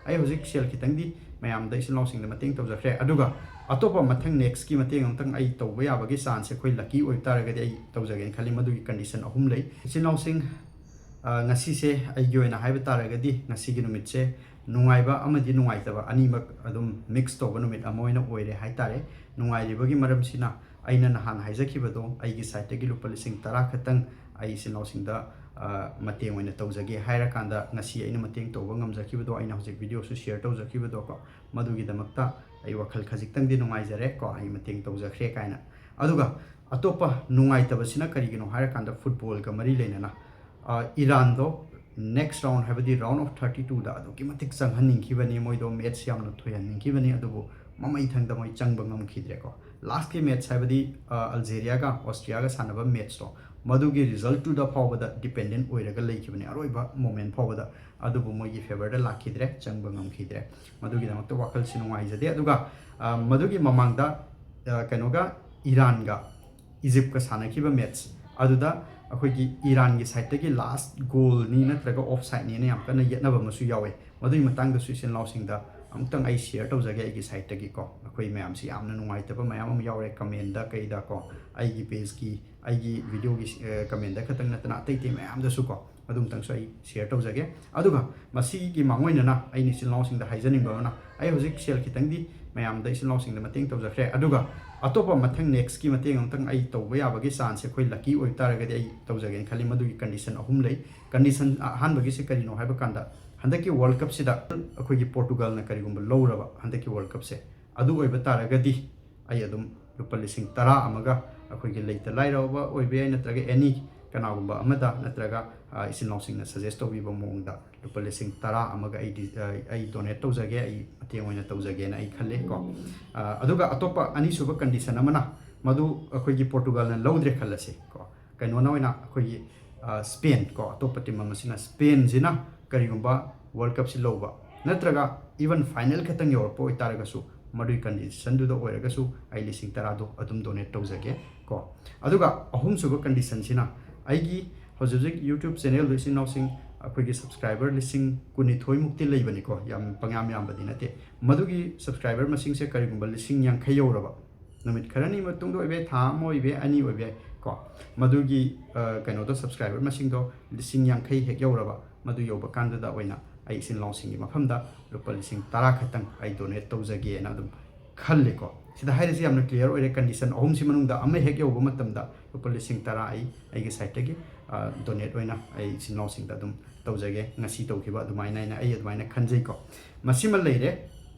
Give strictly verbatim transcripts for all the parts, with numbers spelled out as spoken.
ꯑꯩ ꯍꯧꯖꯤꯛ ꯁꯦꯜ ꯈꯤꯇꯪꯗꯤ ꯃꯌꯥꯝꯗ, ꯏꯆꯤꯟ ꯏꯅꯥꯎꯁꯤꯡꯗ ꯃꯇꯦꯡ ꯇꯧꯖꯈ꯭ꯔꯦ꯫ ꯑꯗꯨꯒ ꯑꯇꯣꯞꯄ ꯃꯊꯪ ꯅꯦꯛꯁꯀꯤ ꯃꯇꯦꯡ ꯑꯃꯨꯛꯇꯪ ꯑꯩ ꯇꯧꯕ ꯌꯥꯕꯒꯤ ꯆꯥꯟꯁꯁꯦ ꯑꯩꯈꯣꯏ ꯂꯛꯀꯤ ꯑꯣꯏꯕ ꯇꯥꯔꯒꯗꯤ ꯑꯩ ꯇꯧꯖꯒꯦꯅ ꯈꯜꯂꯤ꯫ ꯃꯗꯨꯒꯤ ꯀꯟꯗꯤꯁꯟ ꯑꯍꯨꯝ ꯂꯩ꯫ ꯏꯆꯤꯟ ꯏꯅꯥꯎꯁꯤꯡ, ꯑ, ꯉꯁꯤꯁꯦ ꯑꯩꯒꯤ ꯑꯣꯏꯅ ꯍꯥꯏꯕ ꯇꯥꯔꯒꯗꯤ ꯉꯁꯤꯒꯤ ꯅꯨꯃꯤꯠꯁꯦ ꯅꯨꯡꯉꯥꯏꯕ ꯑꯃꯗꯤ ꯅꯨꯡꯉꯥꯏꯇꯕ ꯑꯅꯤꯃꯛ ꯑꯗꯨꯝ ꯃꯤꯛꯁ ꯇꯧꯕ ꯅꯨꯃꯤꯠ ꯑꯃ ꯑꯣꯏꯅ ꯑꯣꯏꯔꯦ ꯍꯥꯏꯇꯥꯔꯦ꯫ ꯅꯨꯡꯉꯥꯏꯔꯤꯕꯒꯤ ꯃꯔꯝꯁꯤꯅ ꯑꯩꯅ ꯅꯍꯥꯟ ꯍꯥꯏꯖꯈꯤꯕꯗꯣ, ꯑꯩꯒꯤ ꯁꯥꯏꯠꯇꯒꯤ ꯂꯨꯄꯥ ꯂꯤꯁꯤꯡ ꯇꯔꯥ ꯈꯛꯇꯪ ꯑꯩ ꯏꯆꯤꯟ ꯏꯅꯥꯎꯁꯤꯡꯗ, ꯑ, ꯃꯇꯦꯡ ꯑꯣꯏꯅ ꯇꯧꯖꯒꯦ ꯍꯥꯏꯔꯀꯥꯟꯗ ꯉꯁꯤ ꯑꯩꯅ ꯃꯇꯦꯡ ꯇꯧꯕ ꯉꯝꯖꯈꯤꯕꯗꯣ, ꯑꯩꯅ ꯍꯧꯖꯤꯛ ꯚꯤꯗꯤꯑꯣꯁꯨ ꯁꯤꯌꯔ ꯇꯧꯖꯈꯤꯕꯗꯣꯀꯣ, ꯃꯗꯨꯒꯤꯗꯃꯛꯇ ꯑꯩ ꯋꯥꯈꯜ ꯈꯖꯤꯛꯇꯪꯗꯤ ꯅꯨꯡꯉꯥꯏꯖꯔꯦ ꯀꯣ, ꯑꯩ ꯃꯇꯦꯡ ꯇꯧꯖꯈ꯭ꯔꯦ ꯀꯥꯏꯅ꯫ ꯑꯗꯨꯒ ꯑꯇꯣꯞꯄ ꯅꯨꯡꯉꯥꯏꯇꯕꯁꯤꯅ ꯀꯔꯤꯒꯤꯅꯣ ꯍꯥꯏꯔꯀꯥꯟꯗ ꯐꯨꯠꯕꯣꯜꯒ ꯃꯔꯤ ꯂꯩꯅꯅ, ꯑ, ꯏꯔꯥꯟꯗꯣ ꯅꯦꯛꯁ ꯔꯥꯎꯟ, ꯍꯥꯏꯕꯗꯤ ꯔꯥꯎꯟ ꯑꯣꯐ ꯊꯥꯔꯇꯤ ꯇꯨꯗ ꯑꯗꯨꯛꯀꯤ ꯃꯇꯤꯛ ꯆꯪꯍꯟꯅꯤꯡꯈꯤꯕꯅꯤ, ꯃꯣꯏꯗꯣ ꯃꯦꯠꯁ ꯌꯥꯝꯅ ꯊꯣꯏꯍꯟꯅꯤꯡꯈꯤꯕꯅꯤ, ꯑꯗꯨꯕꯨ ꯃꯃꯩꯊꯪꯗ ꯃꯣꯏ ꯆꯪꯕ ꯉꯝꯈꯤꯗ꯭ꯔꯦꯀꯣ꯫ ꯂꯥꯁꯀꯤ ꯃꯦꯠꯁ, ꯍꯥꯏꯕꯗꯤ, ꯑ, ꯑꯜꯖꯦꯔꯤꯌꯥꯒ ꯑꯣꯁꯇ꯭ꯔꯤꯌꯥꯒ ꯁꯥꯟꯅꯕ ꯃꯦꯠꯁꯇꯣ, ꯃꯗꯨꯒꯤ ꯔꯤꯖꯜꯠꯇꯨꯗ ꯐꯥꯎꯕꯗ ꯗꯤꯄꯦꯟꯗꯦꯟ ꯑꯣꯏꯔꯒ ꯂꯩꯈꯤꯕꯅꯤ, ꯑꯔꯣꯏꯕ ꯃꯣꯃꯦꯟ ꯐꯥꯎꯕꯗ꯫ ꯑꯗꯨꯕꯨ ꯃꯣꯏꯒꯤ ꯐꯦꯚꯔꯗ ꯂꯥꯛꯈꯤꯗ꯭ꯔꯦ, ꯆꯪꯕ ꯉꯝꯈꯤꯗ꯭ꯔꯦ꯫ ꯃꯗꯨꯒꯤꯗꯃꯛꯇ ꯋꯥꯈꯜꯁꯤ ꯅꯨꯡꯉꯥꯏꯖꯗꯦ꯫ ꯑꯗꯨꯒ, ꯑ, ꯃꯗꯨꯒꯤ ꯃꯃꯥꯡꯗ, ꯑ, ꯀꯩꯅꯣꯒ, ꯏꯔꯥꯟꯒ ꯏꯖꯤꯞꯀ ꯁꯥꯟꯅꯈꯤꯕ ꯃꯦꯠꯁ ꯑꯗꯨꯗ ꯑꯩꯈꯣꯏꯒꯤ ꯏꯔꯥꯟꯒꯤ ꯁꯥꯏꯠꯇꯒꯤ ꯂꯥꯁ ꯒꯣꯜꯅꯤ ꯅꯠꯇ꯭ꯔꯒ ꯑꯣꯐ ꯁꯥꯏꯠꯅꯤꯅ ꯌꯥꯝ ꯀꯟꯅ ꯌꯦꯠꯅꯕ ꯑꯃꯁꯨ ꯌꯥꯎꯋꯦ꯫ ꯃꯗꯨꯒꯤ ꯃꯇꯥꯡꯗꯁꯨ ꯏꯆꯤꯟ ꯏꯅꯥꯎꯁꯤꯡꯗ ꯑꯃꯨꯛꯇꯪ ꯑꯩ ꯁꯤꯌꯔ ꯇꯧꯖꯒꯦ ꯑꯩꯒꯤ ꯁꯥꯏꯠꯇꯒꯤꯀꯣ꯫ ꯑꯩꯈꯣꯏ ꯃꯌꯥꯝꯁꯤ ꯌꯥꯝꯅ ꯅꯨꯡꯉꯥꯏꯇꯕ ꯃꯌꯥꯝ ꯑꯃ ꯌꯥꯎꯔꯦ ꯀꯃꯦꯟꯗ ꯀꯩꯗꯀꯣ, ꯑꯩꯒꯤ ꯄꯦꯖꯀꯤ, ꯑꯩꯒꯤ ꯚꯤꯗꯤꯑꯣꯒꯤ, ꯑ, ꯀꯃꯦꯟꯗ ꯈꯛꯇꯪ ꯅꯠꯇꯅ ꯑꯇꯩ ꯑꯇꯩ ꯃꯌꯥꯝꯗꯁꯨꯀꯣ꯫ ꯑꯗꯨꯝꯇꯪꯁꯨ ꯑꯩ ꯁꯤꯌꯔ ꯇꯧꯖꯒꯦ꯫ ꯑꯗꯨꯒ ꯃꯁꯤꯒꯤ ꯃꯥꯡꯑꯣꯏꯅꯅ ꯑꯩꯅ ꯏꯆꯤꯜ ꯏꯅꯥꯎꯁꯤꯡꯗ ꯍꯥꯏꯖꯅꯤꯡꯕ ꯑꯃꯅ, ꯑꯩ ꯍꯧꯖꯤꯛ ꯁꯦꯜ ꯈꯤꯇꯪꯗꯤ ꯃꯌꯥꯝꯗ, ꯏꯆꯤꯜ ꯏꯅꯥꯎꯁꯤꯡꯗ ꯃꯇꯦꯡ ꯇꯧꯖꯈ꯭ꯔꯦ꯫ ꯑꯗꯨꯒ ꯑꯇꯣꯞꯄ ꯃꯊꯪ ꯅꯦꯛꯁꯀꯤ ꯃꯇꯦꯡ ꯑꯃꯨꯛꯇꯪ ꯑꯩ ꯇꯧꯕ ꯌꯥꯕꯒꯤ ꯆꯥꯟꯁꯁꯦ ꯑꯩꯈꯣꯏ ꯂꯛꯀꯤ ꯑꯣꯏꯕ ꯇꯥꯔꯒꯗꯤ ꯑꯩ ꯇꯧꯖꯒꯦꯅ ꯈꯜꯂꯤ꯫ ꯃꯗꯨꯒꯤ ꯀꯟꯗꯤꯁꯟ ꯑꯍꯨꯝ ꯂꯩ꯫ ꯀꯟꯗꯤꯁꯟ ꯑꯍꯥꯟꯕꯒꯤꯁꯦ ꯀꯔꯤꯅꯣ ꯍꯥꯏꯕ ꯀꯥꯟꯗ, ꯍꯟꯗꯛꯀꯤ ꯋꯥꯔꯜ ꯀꯞꯁꯤꯗ ꯑꯩꯈꯣꯏꯒꯤ ꯄꯣꯔꯇꯨꯒꯜꯅ ꯀꯔꯤꯒꯨꯝꯕ ꯂꯧꯔꯕ ꯍꯟꯗꯛꯀꯤ ꯋꯥꯔꯜ ꯀꯞꯁꯦ, ꯑꯗꯨ ꯑꯣꯏꯕ ꯇꯥꯔꯒꯗꯤ ꯑꯩ ꯑꯗꯨꯝ ꯂꯨꯄꯥ ꯂꯤꯁꯤꯡ ꯇꯔꯥ ꯑꯃꯒ, ꯑꯩꯈꯣꯏꯒꯤ ꯂꯩꯇ ꯂꯥꯏꯔꯕ ꯑꯣꯏꯕ ꯌꯥꯏ, ꯅꯠꯇ꯭ꯔꯒ ꯑꯦꯅꯤ ꯀꯅꯥꯒꯨꯝꯕ ꯑꯃꯗ, ꯅꯠꯇ꯭ꯔꯒ, ꯑ, ꯏꯆꯤꯜ ꯏꯅꯥꯎꯁꯤꯡꯅ ꯁꯖꯦꯁ ꯇꯧꯕꯤꯕ ꯃꯑꯣꯡꯗ ꯂꯨꯄꯥ ꯂꯤꯁꯤꯡ ꯇꯔꯥ ꯑꯃꯒ ꯑꯩ ꯗꯤ-, ꯑ, ꯑꯩ ꯗꯣꯅꯦꯠ ꯇꯧꯖꯒꯦ, ꯑꯩ ꯃꯇꯦꯡ ꯑꯣꯏꯅ ꯇꯧꯖꯒꯦꯅ ꯑꯩ ꯈꯜꯂꯦ ꯀꯣ꯫ ꯑ, ꯑꯗꯨꯒ ꯑꯇꯣꯞꯄ ꯑꯅꯤꯁꯨꯕ ꯀꯟꯗꯤꯁꯟ ꯑꯃꯅ, ꯃꯗꯨ ꯑꯩꯈꯣꯏꯒꯤ ꯄꯣꯔꯇꯨꯒꯜꯅ ꯂꯧꯗ꯭ꯔꯦ ꯈꯜꯂꯁꯤ ꯀꯣ, ꯀꯩꯅꯣꯅ ꯑꯣꯏꯅ ꯑꯩꯈꯣꯏꯒꯤ, ꯑ, ꯁ꯭ꯄꯦꯟ ꯀꯣ, ꯑꯇꯣꯞꯄ ꯇꯤꯝ ꯑꯃꯁꯤꯅ, ꯁ꯭ꯄꯦꯟꯁꯤꯅ ꯀꯔꯤꯒꯨꯝꯕ ꯋꯥꯔꯜ ꯀꯞꯁꯤ ꯂꯧꯕ ꯅꯠꯇ꯭ꯔꯒ ꯏꯚꯟ ꯐꯥꯏꯅꯦꯜ ꯈꯛꯇꯪ ꯌꯧꯔꯛꯄ ꯑꯣꯏꯇꯥꯔꯒꯁꯨ, ꯃꯗꯨꯒꯤ ꯀꯟꯗꯤꯁꯟꯗꯨꯗ ꯑꯣꯏꯔꯒꯁꯨ ꯑꯩ ꯂꯤꯁꯤꯡ ꯇꯔꯥꯗꯣ ꯑꯗꯨꯝ ꯗꯣꯅꯦꯠ ꯇꯧꯖꯒꯦ ꯀꯣ꯫ ꯑꯗꯨꯒ ꯑꯍꯨꯝꯁꯨꯕ ꯀꯟꯗꯤꯁꯟꯁꯤꯅ, ꯑꯩꯒꯤ ꯍꯧꯖꯤꯛ ꯍꯧꯖꯤꯛ ꯌꯨꯇ꯭ꯌꯨꯕ ꯆꯦꯅꯦꯜꯗꯨ ꯏꯆꯤꯟ ꯏꯅꯥꯎꯁꯤꯡ ꯑꯩꯈꯣꯏꯒꯤ subscriber ꯂꯤꯁꯤꯡ ꯀꯨꯟꯅꯤꯊꯣꯏ ꯃꯨꯛꯇꯤ ꯂꯩꯕꯅꯤꯀꯣ, ꯌꯥꯝ ꯄꯪꯌꯥꯝ ꯌꯥꯝꯕꯗꯤ ꯅꯠꯇꯦ꯫ ꯃꯗꯨꯒꯤ subscriber ꯃꯁꯤꯡꯁꯦ ꯀꯔꯤꯒꯨꯝꯕ ꯂꯤꯁꯤꯡ ꯌꯥꯡꯈꯩ ꯌꯧꯔꯕ, ꯅꯨꯃꯤꯠ ꯈꯔꯅꯤ ꯃꯇꯨꯡꯗ ꯑꯣꯏꯕ ꯌꯥꯏ, ꯊꯥ ꯑꯃ ꯑꯣꯏꯕ ꯌꯥꯏ, ꯑꯅꯤ ꯑꯣꯏꯕ ꯌꯥꯏ ꯀꯣ, ꯃꯗꯨꯒꯤ ꯑ, ꯀꯩꯅꯣꯗꯣ, subscriber ꯃꯁꯤꯡꯗꯣ ꯂꯤꯁꯤꯡ ꯌꯥꯡꯈꯩ ꯍꯦꯛ ꯌꯧꯔꯕ, ꯃꯗꯨ ꯌꯧꯕ ꯀꯥꯟꯗꯨꯗ ꯑꯣꯏꯅ ꯑꯩ ꯏꯆꯤꯟ ꯏꯅꯥꯎꯁꯤꯡꯒꯤ ꯃꯐꯝꯗ ꯂꯨꯄꯥ ꯂꯤꯁꯤꯡ ꯇꯔꯥ ꯈꯛꯇꯪ ꯑꯩ donate ꯇꯧꯖꯒꯦꯅ ꯑꯗꯨꯝ ꯈꯜꯂꯤꯀꯣ꯫ ꯁꯤꯗ ꯍꯥꯏꯔꯤꯁꯤ ꯌꯥꯝꯅ clear ꯑꯣꯏꯔꯦ, condition ꯑꯍꯨꯝꯁꯤ ꯃꯅꯨꯡꯗ ꯑꯃ ꯍꯦꯛ ꯌꯧꯕ ꯃꯇꯝꯗ ꯂꯨꯄꯥ ꯂꯤꯁꯤꯡ ꯇꯔꯥ ꯑꯩ ꯑꯩꯒꯤ side ꯇꯒꯤ ꯑ, donate ꯑꯣꯏꯅ ꯑꯩ ꯏꯆꯤꯟ ꯏꯅꯥꯎꯁꯤꯡꯗ ꯑꯗꯨꯝ ꯇꯧꯖꯒꯦ꯫ ꯉꯁꯤ ꯇꯧꯈꯤꯕ ꯑꯗꯨꯃꯥꯏꯅ ꯍꯥꯏꯅ ꯑꯩ ꯑꯗꯨꯃꯥꯏꯅ ꯈꯟꯖꯩꯀꯣ꯫ ꯃꯁꯤꯃ ꯂꯩꯔꯦ꯫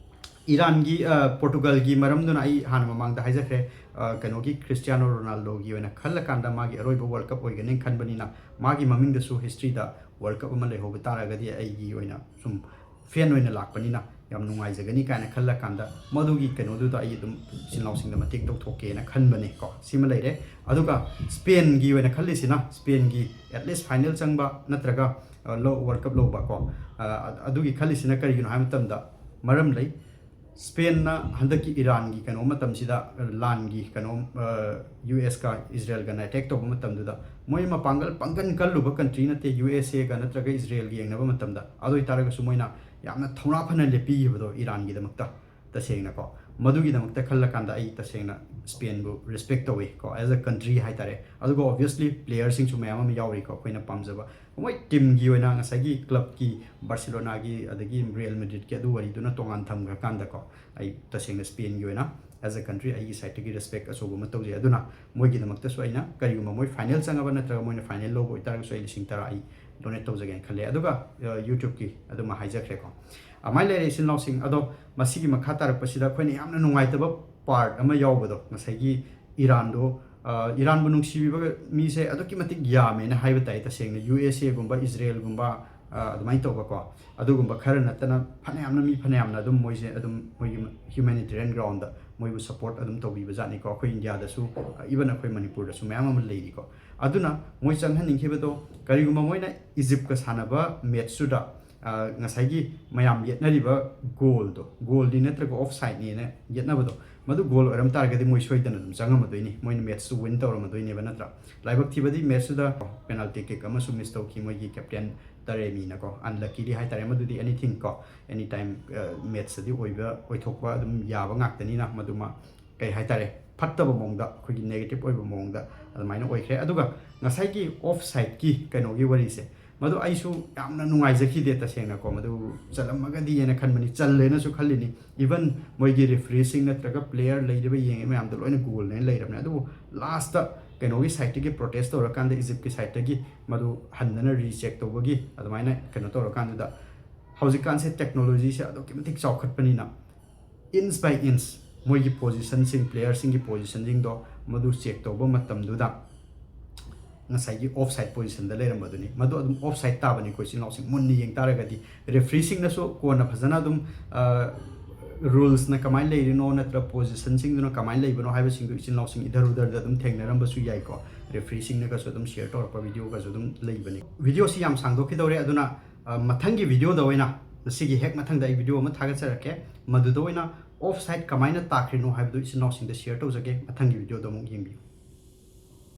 ꯏꯔꯥꯟꯒꯤ, ꯑ, ꯄꯣꯔꯇꯨꯒꯜꯒꯤ ꯃꯔꯝꯗꯨꯅ ꯑꯩ ꯍꯥꯟꯅ ꯃꯃꯥꯡꯗ ꯍꯥꯏꯖꯈ꯭ꯔꯦ꯫ ꯑ, ꯀꯩꯅꯣꯒꯤ, ꯈ꯭ꯔꯤꯁꯇꯤꯌꯥꯅꯣ ꯔꯣꯅꯥꯜꯗꯣꯒꯤ ꯑꯣꯏꯅ ꯈꯜꯂꯀꯥꯟꯗ ꯃꯥꯒꯤ ꯑꯔꯣꯏꯕ World Cup ꯑꯣꯏꯒꯅꯤ ꯈꯟꯕꯅꯤꯅ, ꯃꯥꯒꯤ ꯃꯃꯤꯡꯗꯁꯨ history ꯗ World Cup ꯑꯃ ꯂꯩꯍꯧꯕ ꯇꯥꯔꯒꯗꯤ ꯑꯩꯒꯤ ꯑꯣꯏꯅ ꯁꯨꯝ fan ꯑꯣꯏꯅ ꯂꯥꯛꯄꯅꯤꯅ ꯌꯥꯝ ꯅꯨꯡꯉꯥꯏꯖꯒꯅꯤ ꯀꯥꯏꯅ ꯈꯜꯂꯀꯥꯟꯗ, ꯃꯗꯨꯒꯤ ꯀꯩꯅꯣꯗꯨꯗ ꯑꯩ ꯑꯗꯨꯝ ꯏꯆꯤꯟ ꯏꯅꯥꯎꯁꯤꯡꯗ ꯃꯇꯦꯡ ꯇꯧꯊꯣꯛꯀꯦꯅ ꯈꯟꯕꯅꯦ ꯀꯣ꯫ ꯁꯤꯃ ꯂꯩꯔꯦ꯫ ꯑꯗꯨꯒ ꯁ꯭ꯄꯦꯟꯒꯤ ꯑꯣꯏꯅ ꯈꯜꯂꯤꯁꯤꯅ, ꯁ꯭ꯄꯦꯟꯒꯤ at least final ꯆꯪꯕ ꯅꯠꯇ꯭ꯔꯒ, ꯑ, ꯂꯧ-, World Cup ꯂꯧꯕ ꯀꯣ꯫ ꯑ, ꯑꯗꯨꯒꯤ ꯈꯜꯂꯤꯁꯤꯅ ꯀꯔꯤꯒꯤꯅꯣ ꯍꯥꯏꯕ ꯃꯇꯝꯗ, ꯃꯔꯝ ꯂꯩ꯫ ꯁ꯭ꯄꯦꯟꯅ ꯍꯟꯗꯛꯀꯤ ꯏꯔꯥꯟꯒꯤ ꯀꯩꯅꯣ ꯃꯇꯝꯁꯤꯗ, ꯂꯥꯟꯒꯤ ꯀꯩꯅꯣ, ꯑ, ꯌꯨ ꯑꯦꯁꯀ ꯏꯖꯔꯦꯜꯒꯅ attack ꯇꯧꯕ ꯃꯇꯝꯗꯨꯗ, ꯃꯣꯏ ꯃꯄꯥꯡꯒꯜ ꯄꯥꯡꯒꯜ ꯀꯜꯂꯨꯕ country ꯅꯠꯇꯦ, ꯌꯨ ꯑꯦꯁ ꯑꯦꯒ ꯅꯠꯇ꯭ꯔꯒ ꯏꯖꯔꯦꯜꯒ ꯌꯦꯡꯅꯕ ꯃꯇꯝꯗ꯫ ꯑꯗꯨ ꯑꯣꯏꯇꯥꯔꯒꯁꯨ ꯃꯣꯏꯅ ꯌꯥꯝꯅ ꯊꯧꯅꯥ ꯐꯅ ꯂꯦꯞꯄꯤꯈꯤꯕꯗꯣ ꯏꯔꯥꯟꯒꯤꯗꯃꯛꯇ, ꯇꯁꯦꯡꯅꯀꯣ, ꯃꯗꯨꯒꯤꯗꯃꯛꯇ ꯈꯜꯂꯀꯥꯟꯗ ꯑꯩ ꯇꯁꯦꯡꯅ ꯁ꯭ꯄꯦꯟꯕꯨ respect ꯇꯧꯋꯤ ꯀꯣ, as a country ꯍꯥꯏꯇꯥꯔꯦ꯫ ꯑꯗꯨꯒ obviously player ꯁꯤꯡꯁꯨ ꯃꯌꯥꯝ ꯑꯃ ꯌꯥꯎꯔꯤꯀꯣ, ꯑꯩꯈꯣꯏꯅ ꯄꯥꯝꯖꯕ꯫ ꯃꯣꯏ team ꯒꯤ ꯑꯣꯏꯅ ꯉꯁꯥꯏꯒꯤ club ꯀꯤ, ꯕꯥꯔꯁꯦꯂꯣꯅꯥꯒꯤ ꯑꯗꯒꯤ ꯔꯤꯌꯦꯜ ꯃꯦꯗ꯭ꯔꯤꯗꯀꯤ ꯑꯗꯨ ꯋꯥꯔꯤꯗꯨꯅ ꯇꯣꯉꯥꯟ ꯊꯝꯈ꯭ꯔꯀꯥꯟꯗꯀꯣ, ꯑꯩ ꯇꯁꯦꯡꯅ ꯁ꯭ꯄꯦꯟꯒꯤ ꯑꯣꯏꯅ as a country ꯑꯩꯒꯤ side ꯇꯒꯤ respect ꯑꯆꯧꯕ ꯑꯃ ꯇꯧꯖꯩ꯫ ꯑꯗꯨꯅ ꯃꯣꯏꯒꯤꯗꯃꯛꯇꯁꯨ ꯑꯩꯅ ꯀꯔꯤꯒꯨꯝꯕ ꯃꯣꯏ final ꯆꯪꯉꯕ ꯅꯠꯇ꯭ꯔꯒ ꯃꯣꯏꯅ final ꯂꯧꯕ ꯑꯣꯏꯇꯥꯔꯒꯁꯨ ꯑꯩ ꯂꯤꯁꯤꯡ ꯇꯔꯥ ꯑꯩ donate ꯇꯧꯖꯒꯦꯅ ꯈꯜꯂꯦ꯫ ꯑꯗꯨꯒ, ꯑ, YouTube ꯀꯤ ꯑꯗꯨꯃ ꯍꯥꯏꯖꯈ꯭ꯔꯦꯀꯣ꯫ ꯑꯗꯨꯃꯥꯏꯅ ꯂꯩꯔꯦ ꯏꯆꯤꯟ ꯏꯅꯥꯎꯁꯤꯡ꯫ ꯑꯗꯣ ꯃꯁꯤꯒꯤ ꯃꯈꯥ ꯇꯥꯔꯛꯄꯁꯤꯗ ꯑꯩꯈꯣꯏꯅ ꯌꯥꯝꯅ ꯅꯨꯡꯉꯥꯏꯇꯕ part ꯑꯃ ꯌꯥꯎꯕꯗꯣ, ꯉꯁꯥꯏꯒꯤ ꯏꯔꯥꯟꯗꯣ, ꯑ, ꯏꯔꯥꯟꯕꯨ ꯅꯨꯡꯁꯤꯕꯤꯕ ꯃꯤꯁꯦ ꯑꯗꯨꯛꯀꯤ ꯃꯇꯤꯛ ꯌꯥꯝꯃꯦꯅ ꯍꯥꯏꯕ ꯇꯥꯏ ꯇꯁꯦꯡꯅ꯫ ꯌꯨ ꯑꯦꯁ ꯑꯦꯒꯨꯝꯕ, ꯏꯖꯔꯦꯜꯒꯨꯝꯕ, ꯑ, ꯑꯗꯨꯃꯥꯏꯅ ꯇꯧꯕꯀꯣ꯫ ꯑꯗꯨꯒꯨꯝꯕ ꯈꯔ ꯅꯠꯇꯅ ꯐꯅꯌꯥꯝꯅ, ꯃꯤ ꯐꯅꯌꯥꯝꯅ ꯑꯗꯨꯝ ꯃꯣꯏꯁꯦ ꯑꯗꯨꯝ ꯃꯣꯏꯒꯤ humanitarian ground ꯗ ꯃꯣꯏꯕꯨ support ꯑꯗꯨꯝ ꯇꯧꯕꯤꯕ ꯖꯥꯠꯅꯤꯀꯣ꯫ ꯑꯩꯈꯣꯏ ꯏꯟꯗꯤꯌꯥꯗꯁꯨ, ꯑ, even ꯑꯩꯈꯣꯏ ꯃꯅꯤꯄꯨꯔꯗꯁꯨ ꯃꯌꯥꯝ ꯑꯃ ꯂꯩꯔꯤꯀꯣ꯫ ꯑꯗꯨꯅ ꯃꯣꯏ ꯆꯪꯍꯟꯅꯤꯡꯈꯤꯕꯗꯣ, ꯀꯔꯤꯒꯨꯝꯕ ꯃꯣꯏꯅ ꯏꯖꯤꯞꯀ ꯁꯥꯟꯅꯕ match ꯇꯨꯗ, ꯑ, ꯉꯁꯥꯏꯒꯤ ꯃꯌꯥꯝ ꯌꯦꯠꯅꯔꯤꯕ goal ꯗꯣ, goal ꯗꯤ ꯅꯠꯇ꯭ꯔꯒ offside ꯅꯦꯅ ꯌꯦꯠꯅꯕꯗꯣ, ꯃꯗꯨ goal ꯑꯣꯏꯔꯝ ꯇꯥꯔꯒꯗꯤ ꯃꯣꯏ ꯁꯣꯏꯗꯅ ꯑꯗꯨꯝ ꯆꯪꯉꯝꯃꯗꯣꯏꯅꯤ, ꯃꯣꯏꯅ match ꯇꯨ win ꯇꯧꯔꯝꯃꯗꯣꯏꯅꯦꯕ, ꯅꯠꯇ꯭ꯔꯥ? ꯂꯥꯏꯕꯛ ꯊꯤꯕꯗꯤ match ꯇꯨꯗ penalty kick ꯑꯃꯁꯨ miss ꯇꯧꯈꯤ ꯃꯣꯏꯒꯤ captain ꯇꯔꯦꯃꯤꯅꯀꯣ, unluckily ꯍꯥꯏꯇꯥꯔꯦ, ꯃꯗꯨꯗꯤ anything ꯀꯣ, any time ꯃꯦꯠꯁꯇꯗꯤ ꯑꯣꯏꯕ, ꯑꯣꯏꯊꯣꯛꯄ ꯑꯗꯨꯝ ꯌꯥꯕ ꯉꯥꯛꯇꯅꯤꯅ, ꯃꯗꯨꯃ ꯀꯩ ꯍꯥꯏꯇꯥꯔꯦ, ꯐꯠꯇꯕ ꯃꯑꯣꯡꯗ, ꯑꯩꯈꯣꯏꯒꯤ negative ꯑꯣꯏꯕ ꯃꯑꯣꯡꯗ ꯑꯗꯨꯃꯥꯏꯅ ꯑꯣꯏꯈ꯭ꯔꯦ꯫ ꯑꯗꯨꯒ ꯉꯁꯥꯏꯒꯤ ꯑꯣꯐ ꯁꯥꯏꯠꯀꯤ ꯀꯩꯅꯣꯒꯤ ꯋꯥꯔꯤꯁꯦ, ꯃꯗꯨ ꯑꯩꯁꯨ ꯌꯥꯝꯅ ꯅꯨꯡꯉꯥꯏꯖꯈꯤꯗꯦ ꯇꯁꯦꯡꯅꯀꯣ, ꯃꯗꯨ ꯆꯠꯂꯝꯃꯒꯗꯤ ꯍꯥꯏꯅ ꯈꯟꯕꯅꯤ, ꯆꯜꯂꯦꯅꯁꯨ ꯈꯜꯂꯤꯅꯤ꯫ Even ꯃꯣꯏꯒꯤ ꯔꯦꯐ꯭ꯔꯤꯁꯤꯡ ꯅꯠꯇ꯭ꯔꯒ ꯄ꯭ꯂꯦꯌꯔ ꯂꯩꯔꯤꯕ ꯌꯦꯡꯉꯤꯕ ꯃꯌꯥꯝꯗꯣ ꯂꯣꯏꯅ ꯒꯣꯜꯅꯦꯅ ꯂꯩꯔꯕꯅꯦ꯫ ꯑꯗꯨꯕꯨ ꯂꯥꯁꯇ ꯀꯩꯅꯣꯒꯤ ꯁꯥꯏꯠꯇꯒꯤ ꯄ꯭ꯔꯣꯇꯦꯁ ꯇꯧꯔꯀꯥꯟꯗ, ꯏꯖꯤꯞꯀꯤ ꯁꯥꯏꯠꯇꯒꯤ ꯃꯗꯨ ꯍꯟꯗꯅ ꯔꯤꯆꯦꯛ ꯇꯧꯕꯒꯤ ꯑꯗꯨꯃꯥꯏꯅ ꯀꯩꯅꯣ ꯇꯧꯔꯀꯥꯟꯗꯨꯗ, ꯍꯧꯖꯤꯛꯀꯥꯟꯁꯦ ꯇꯦꯛꯅꯣꯂꯣꯖꯤꯁꯦ ꯑꯗꯨꯛꯀꯤ ꯃꯇꯤꯛ ꯆꯥꯎꯈꯠꯄꯅꯤꯅ, inch by inch ꯃꯣꯏꯒꯤ ꯄꯣꯖꯤꯁꯟꯁꯤꯡ, ꯄ꯭ꯂꯦꯌꯔꯁꯤꯡꯒꯤ ꯄꯣꯖꯤꯁꯟꯁꯤꯡꯗꯣ ꯃꯗꯨ ꯆꯦꯛ ꯇꯧꯕ ꯃꯇꯝꯗꯨꯗ ꯉꯁꯥꯏꯒꯤ ꯑꯣꯐ ꯁꯥꯏꯠ ꯄꯣꯖꯤꯁꯟꯗ ꯂꯩꯔꯝꯕꯗꯨꯅꯤ꯫ ꯃꯗꯨ ꯑꯗꯨꯝ ꯑꯣꯐ ꯁꯥꯏꯠ ꯇꯥꯕꯅꯤꯀꯣ, ꯏꯆꯤꯟ ꯏꯅꯥꯎꯁꯤꯡ, ꯃꯨꯟꯅ ꯌꯦꯡ ꯇꯥꯔꯒꯗꯤ꯫ ꯔꯦꯐ꯭ꯔꯤꯁꯤꯡꯅꯁꯨ ꯀꯣꯟꯅ ꯐꯖꯅ ꯑꯗꯨꯝ ꯔꯨꯜꯁꯅ ꯀꯃꯥꯏꯅ ꯂꯩꯔꯤꯅꯣ ꯅꯠꯇ꯭ꯔꯒ ꯄꯣꯖꯤꯁꯟꯁꯤꯡꯗꯨꯅ ꯀꯃꯥꯏꯅ ꯂꯩꯕꯅꯣ ꯍꯥꯏꯕꯁꯤꯡꯗꯣ ꯏꯆꯤꯟ ꯏꯅꯥꯎꯁꯤꯡ ꯏꯙꯔ ꯎꯙꯔꯗ ꯑꯗꯨꯝ ꯊꯦꯡꯅꯔꯝꯕꯁꯨ ꯌꯥꯏꯀꯣ꯫ ꯔꯦꯐ꯭ꯔꯤꯁꯤꯡꯅꯒꯁꯨ ꯑꯗꯨꯝ ꯁꯤꯌꯔ ꯇꯧꯔꯛꯄ ꯚꯤꯗꯤꯑꯣꯒꯁꯨ ꯑꯗꯨꯝ ꯂꯩꯕꯅꯤ꯫ ꯚꯤꯗꯤꯑꯣꯁꯤ ꯌꯥꯝ ꯁꯥꯡꯗꯣꯛꯈꯤꯗꯧꯔꯦ, ꯑꯗꯨꯅ ꯑ, ꯃꯊꯪꯒꯤ ꯚꯤꯗꯤꯑꯣꯗ ꯑꯣꯏꯅ, ꯃꯁꯤꯒꯤ ꯍꯦꯛ ꯃꯊꯪꯗ ꯑꯩ ꯚꯤꯗꯤꯑꯣ ꯑꯃ ꯊꯥꯒꯠꯆꯔꯛꯀꯦ, ꯃꯗꯨꯗ ꯑꯣꯏꯅ ꯑꯣꯐ ꯁꯥꯏꯠ ꯀꯃꯥꯏꯅ ꯇꯥꯈ꯭ꯔꯤꯅꯣ ꯍꯥꯏꯕꯗꯨ ꯏꯆꯤꯟ ꯏꯅꯥꯎꯁꯤꯡꯗ ꯁꯤꯌꯔ ꯇꯧꯖꯒꯦ꯫ ꯃꯊꯪꯒꯤ ꯚꯤꯗꯤꯑꯣꯗ ꯑꯃꯨꯛ ꯌꯦꯡꯕꯤꯌꯨ꯫